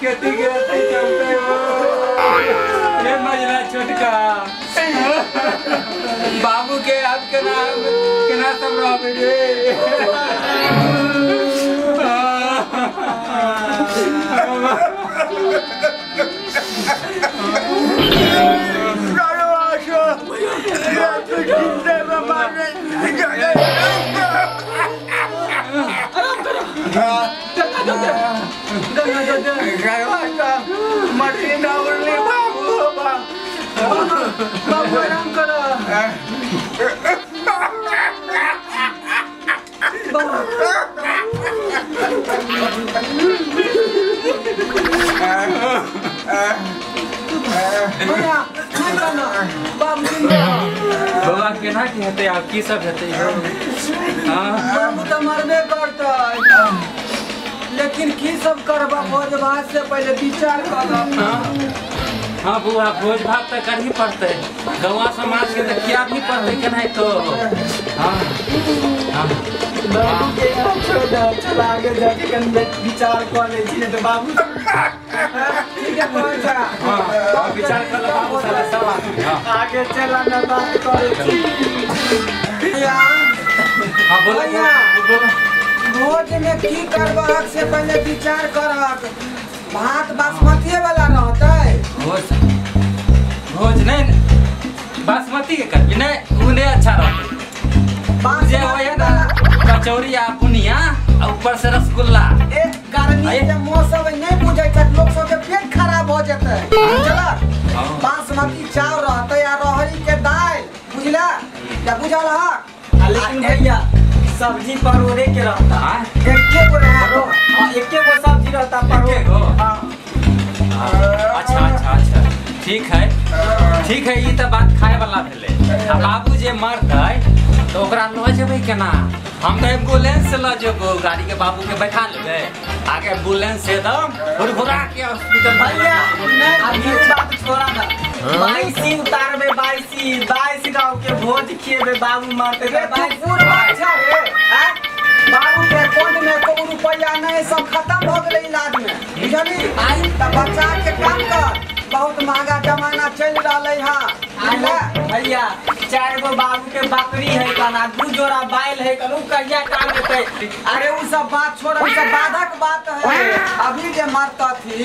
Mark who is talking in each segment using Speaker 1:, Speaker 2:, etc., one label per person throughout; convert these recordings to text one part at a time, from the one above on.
Speaker 1: खेती के चलते हो ये मजला छोटका बाबू के अब केना केना सब रहबे रे।
Speaker 2: बाबू आराम करो।
Speaker 1: बाबा केना की हेतै आब की सब हेतै? हाँ
Speaker 2: बाबू तऽ मरबे करतै, लेकिन की सब करबा भोज भात से पहले विचार कर।
Speaker 1: हाँ बुआ भोज भात तो करही पड़तै, गौवा समाज के तो क्या भी पड़तै केना तो। हाँ हाँ
Speaker 2: बाबू के छोड़ चल आगे जाके कन विचार कर ले छी तो बाबू ठीक है पहुंचा।
Speaker 1: हां विचार कर ले बाबू साला सब आदमी। हां
Speaker 2: आगे चला ना बात करे छी।
Speaker 1: हां बोलो बोलो
Speaker 2: भोज में की करबहक से पहले विचार करहक। भात बासमती वाला रहतै?
Speaker 1: भोज भोज नहीं बासमती के करबी नहीं उ नहीं अच्छा रहतै। जे होय ना कचौड़ी आ बुनिया आ ऊपर से रसगुल्ला।
Speaker 2: ए गर्मी के मौसम नहीं बुझै छै, लोग सब के पेट खराब हो जेतै। चला बासमती चावल रहतै आ रहरी के दाल, बुझला या बुझल हक?
Speaker 3: लेकिन भैया सब्जी परोरे के रहता,
Speaker 2: एके गो रहो।
Speaker 3: हां एके गो सब्जी रहता परोरे
Speaker 1: गो। हां अच्छा अच्छा अच्छा ठीक है ठीक है। ई त बात खाए वाला भेलै। आ बाबू जे मरतै तो ओकरा ल जेबै केना? हम तो एम्बुलेंस से ल जेबो, गाड़ी के बाबू के बैठा लेबै आगे एम्बुलेंस से एकदम हुरहुरा के हॉस्पिटल।
Speaker 3: भैया अभी बात छोड़ा ना, बाईसी उतारबे बाईसी 22 गांव के भोज खिएबे बाबू मरते।
Speaker 2: बाईस अच्छा रे हैं बाबू के अकाउंट में एको रुपया नहीं, सब खत्म हो गेलै इलाज में, बुझली? त बच्चा के काम कर, बहुत महंगा जमाना चल रहलै हां।
Speaker 3: भैया 4 गो बाबू के बकरी है कना, 2 जोड़ा बैल है कनु, कहिया काम देते?
Speaker 2: अरे उ सब बात छोड़, उ सब बाधक बात है। अभी जे मरतथी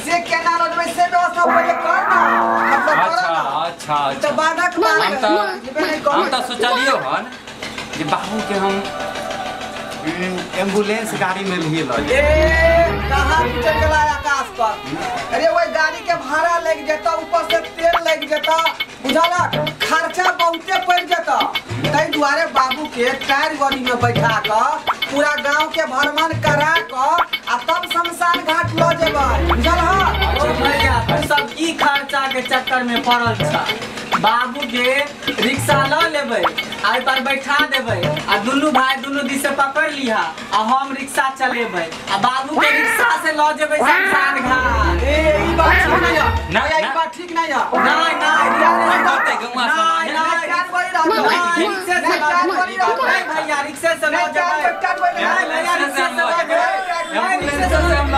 Speaker 2: से केना लड़बै से व्यवस्था पहिले कर ना, मतलब कर ना।
Speaker 1: अच्छा अच्छा
Speaker 2: तो बाधक बात है।
Speaker 1: हम त सोचलियो हन जे बाबू के हम एम्बुलेंस गाड़ी में लिए ल
Speaker 2: ए कहां चल गेला आकाश पर? अरे वही गाड़ी के भाड़ा लग जेता, ऊपर से तेल लग जेता, बुझला खर्चा बहुते पड़ जेता। तै दुआरे बाबू के टायर गाड़ी में बैठा क पूरा गांव के भ्रमण करा क आ तब शमशान घाट ल जेबै, बुझल ह?
Speaker 3: ओ भैया तू सब की खर्चा के चक्कर में पड़ल छ? बाबू के रिक्शा ल लेबै आ पर बैठा देबै आ दुनू भाई दुनू दिस से पकड़ लिहा आ हम रिक्शा चलेबै आ बाबू के रिक्शा से ल जेबै शमशान घाट।
Speaker 2: ए ई बात ठीक नहीं है ना, ई बात ठीक नहीं है।
Speaker 3: नहीं नहीं भैया रिक्शा से ल जेबै। नहीं रिक्शा से ल जेबै, नहीं रिक्शा से ल जेबै।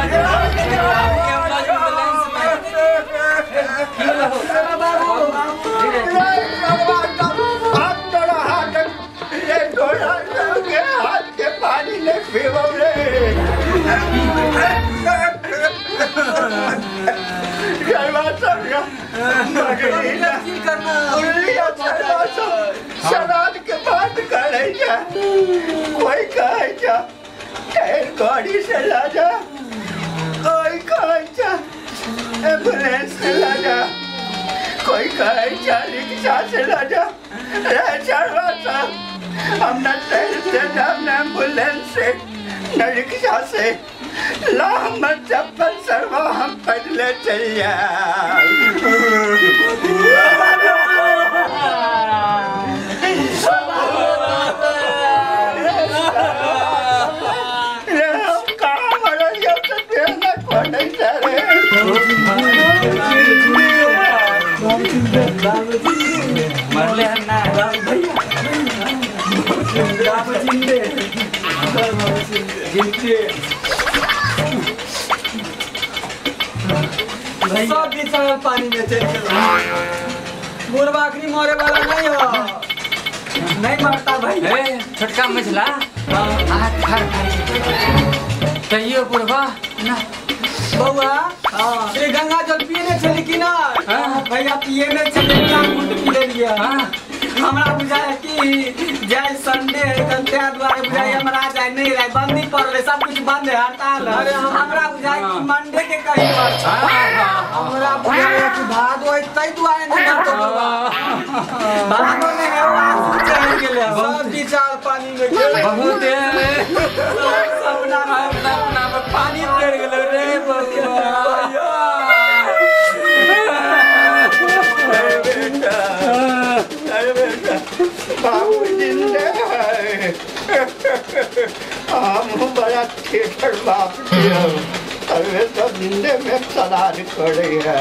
Speaker 4: शराब के बात करे कोई कहे गाड़ी से ला जा, कोई कहे एम्बुलेंस से ला जा, कोई कहे रिक्शा से ला जा। हम न तैरते न एम्बुलेंस से न रिक्शा से, ला हमर चप्पल सरवा हम पैदले चल जाए।
Speaker 1: मरले हन ना
Speaker 3: भैया, बाबू जिंदे जिंदे।
Speaker 2: विचार पानी में चल गेल। बुढ़वा अखनी मरे वाला नहीं हो,
Speaker 3: नहीं मरता भैया।
Speaker 1: ए छोटका मझला हाथ खर खर तैयो बुढ़वा ना।
Speaker 2: बउआ श्री गंगा जल पिए छली कि ना?
Speaker 3: भैया पिए नहीं छली, घूंट पी लेलिए। हमरा बुझाय कि जय संडे है त त्या दुआरे बुझाय हमरा जाय नहीं रहे, बंदी पड़ले, सब कुछ बंद है, हड़ताल है।
Speaker 2: अरे
Speaker 3: हमरा बुझाय कि मंडे के कहीं पर।
Speaker 2: हमरा बुझाय कि भादो है तै दुआरे नहीं मरतो बुढ़वा।
Speaker 3: भादो में है आंसू चढ़ गेले,
Speaker 2: सब विचार पानी में गेल।
Speaker 1: बहुत
Speaker 3: सपना
Speaker 1: अपना पर पानी फेर गेलो रे बउआ।
Speaker 4: अरे बेटा बाबू जिंदे है, हम बड़ा थिएटर बाप दियो, अरे सब जिंदे में सदार करे है।